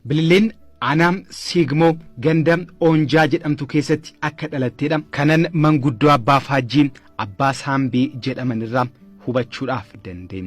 Bililleen aanaa Siigmoo ganda Oonjaa jedhamtu keessatti akka dhalatteedha. Kanan manguddoo Abbaa Faajjii Abbaa Saambii jedhaman irraa hubachuudhaaf danda'e.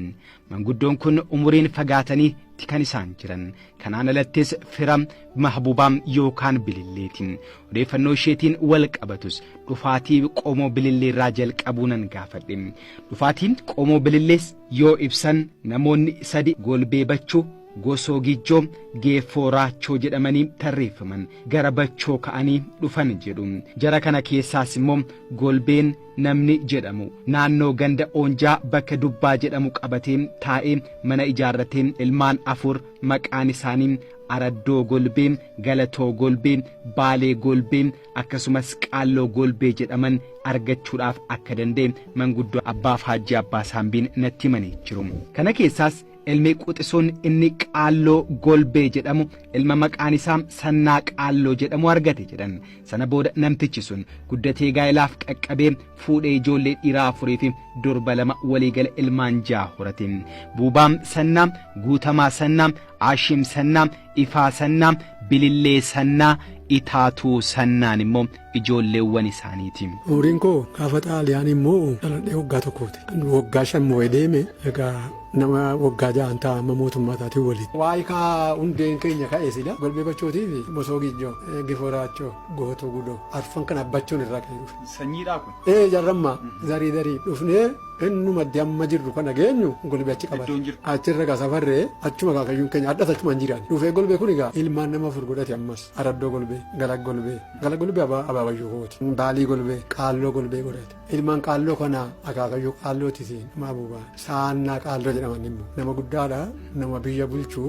Manguddoon kun umuriin fagaatanii ti kan isaan jiran. Kanaan alattis fira Mahbuubaa yookaan Bililleeti. Odeeffannoo isheetiin wal qabatus dhufaatii qomoo Bililleerraa jalqabuu nan gaafadhe. Dhufaatii qomoo Bilillees yoo ibsan namoonni sadi Golbee Bachuu, Gosoo Gijjoo, Geeffoo Raachoo jedhamanii tarreeffaman gara Bachoo ka'anii dhufan jedhu. Jara kana keessaas immoo Golbeen namni jedhamu naannoo ganda Oonjaa bakka Dubbaa jedhamu qabatee taa'ee mana ijaarratee ilmaan 4 maqaan isaanii Araddoo Golbee, Galatoo Golbee, Baalee Golbee akkasumas Qaalloo Golbee jedhaman argachuudhaaf akka danda'e manguddoo Abbaa Faajjii Abbaa Saambiin natti himanii jiru. Kana keessaas Ilmi quxisuun inni Qaalloo Golbee jedhamu ilma maqaan isaa Sannaa Qaalloo jedhamu argate jedhan. Sana booda namtichi sun guddatee gaa'ilaaf qaqqabee fuudhee ijoollee dhiiraa afurii fi durba 2 waliigala ilmaan 6 horate. Buubaa Sannaa, Guutamaa Sannaa, Aashiim Sannaa, Ifaa Sannaa, Bilillee Sannaa, Itaatuu Sannaan immoo ijoolleewwan isaaniiti. Umriin koo gaafa Xaaliyaaniin moo'u dhaladhee waggaa tokkooti. Waggaa 5 moo'ee deeme egaa nama waggaa ja'an ta'a amma mootummaa isaatiin walitti. Waa'ee kaa hundeen keenya ka'e sila golbee bachootii fi mosoo gijjoo gifoo raachoo gootuu gudoo arfan kana bachoon irraa ka'ee dhufe. Sanyiidhaa kun? Ee jarramma zarii zarii dhufnee Inni maddi amma jirru kana geenyu golbee achi qabate. Iddoon jirtu. Achirra egaa safarree achuma akaakayyuun keenya hadhas achuma hin jiraanne. Dhufee golbee kun egaa ilmaan nama 4 godhate ammas. Araddoo golbee, Galag golbee, Galag golbee abaa abaabayyuu kooti. Baalii golbee, Qaalloo golbee godhate. Ilmaan qaalloo kana akaakayyuu qaallooti siin maabubaa. Saannaa qaalloo jedhaman immoo. Nama guddaadha, nama biyya bulchu,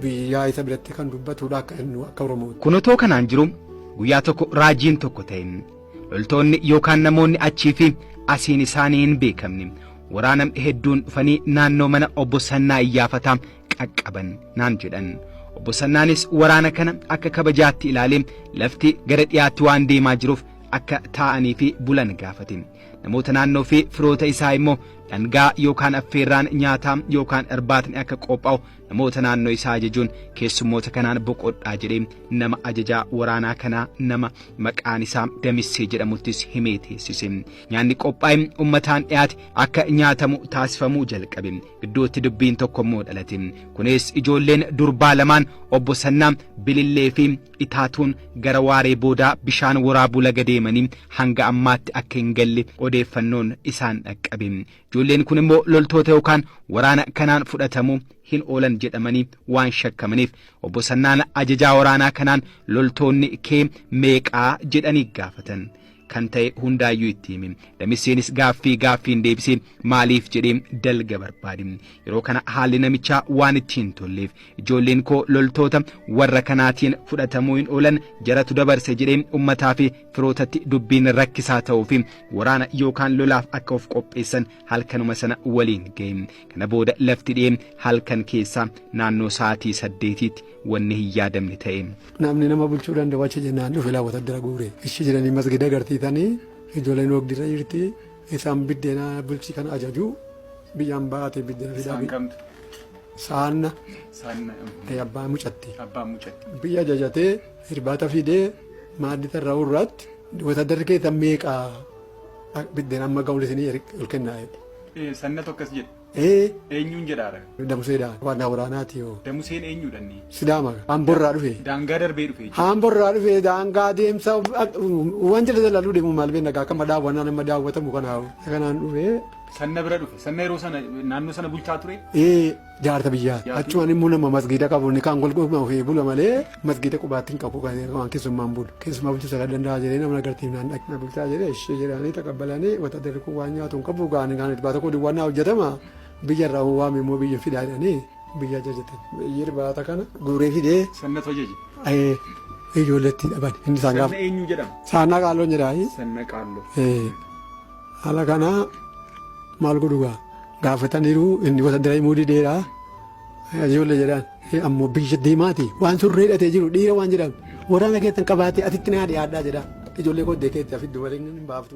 biyyaa isa biratti kan dubbatudha akka inni akka Oromooti. Kun otoo kanaan jiru guyyaa tokko raajiin tokko ta'e. Loltoonni yookaan namoonni achii fi asiin isaanii hin beekamne waraana hedduun dhufanii naannoo mana obbo Sannaa Iyyaafataa qaqqaban naan jedhan. Obbo Sannaanis waraana kana akka kabajaatti ilaalee lafti gara dhiyaatti waan deemaa jiruuf akka taa'anii fi bulan gaafate. Namoota naannoo fi firoota isaa immoo dhangaa yookaan affeerraan nyaataa yookaan irbaatni akka qophaa'u Namoota naannoo isaa ajajuun keessummoota kanaan boqodhaa jedhee nama ajajaa waraanaa kanaa nama maqaan isaa Damissee jedhamuttis himee teessise. Nyaanni qophaa'e ummataan dhiyaate akka nyaatamu taasifamuu jalqabe. Gidduutti dubbiin tokko immoo dhalate. Kunis ijoolleen durbaa lamaan obbo Sannaa Bilillee fi Itaatuun gara waaree boodaa bishaan waraabuu laga deemanii hanga ammaatti akka hin galle odeeffannoon isaan dhaqqabe. Ijoolleen kun immoo loltoota yookaan waraana kanaan fudhatamuu hin oolan jedhamanii waan shakkamaniif obbo Sannaan ajajaa waraanaa kanaan loltoonni kee meeqaa jedhanii gaafatan. Kan ta'e hundaayyuu itti hime. Damisseenis gaaffii gaaffiin deebisee maaliif jedhee dalga barbaade. Yeroo kana haalli namichaa waan itti hin tolleef Ijoolleen koo loltoota warra kanaatiin fudhatamuu hin oolan jaratu dabarse jedhee ummataa fi firootatti dubbiin rakkisaa ta'uu fi waraana yookaan lolaaf akka of qopheessan halkanuma sana waliin ga'e. Kana booda lafti dhi'ee halkan keessaa naannoo sa'aatii saddeetiitti wanni hin yaadamne ta'e. Namni nama bulchuu danda'u achi jennaan dhufe laa wataddara guure. Ishi jedhanii masgida agarsiisanii ijoolleen oogdirra jirti isaan biddeena bulchii kana ajaju biyyaan baate biddeena fidaa. Isaan kamtu? Saanna. Saanna. Abbaa mucatti. Abbaa mucatti. Biyya ajajatee irbaata fidee maaddii tarraa'uu irraatti watadarri keessan meeqa biddeen amma ga'uun isinii ol kennaa jedhe. Sannatu akkas jedhe. Ee. Eenyuun jedhaara? Damuseedha. Waan waraanaati yoo. Damuseen eenyuudha inni? Sidaama. Hamborraa dhufe. Daangaa darbee dhufe jechuudha. Hamborraa dhufe daangaa deemsa waan jala jalaluu deemu maal beekna akka daawwannaa nama daawwatamu kanaaf. Kanaan dhufe. Sanna bira dhufe. Sanna yeroo sana naannoo sana bulchaa ture? Ee jaarta biyyaa. Achumaan immoo nama masgiida qabu inni kaan golgoma ofii bula malee masgiida qubaatti hin qabu waan keessummaan bulu. Keessumaa bulchuu isa danda'a jedhee nama agartiif naan dhaqe. Na bulchaa jedhee ishee jedhanii taqabbalanii watadarri kun waan nyaatu hin qabu gaan gaan irbaata koo duwwaa naa hojjetama biyya irraa waame immoo biyya fidaa jedhanii biyya ajajatan. Biyyi irbaata kana guuree fidee. Sannatu ajaje. Ee ijoolleetti dhaban. Inni isaan gaafa. Sanna eenyu jedhama? Saannaa Qaalloon jedhaa. Sanna Qaalloo. Ee. Haala kana maal godhu gaa gaafataniiru inni wataddara himuu dideera ijoollee jedhaan ammoo biyya deemaati waan surree hidhatee jiru dhiira waan jedhamu waraana keessan qabaatee asitti naa dhiyaadhaa jedha ijoollee koo deekeetti afiddu malee hin baaftu.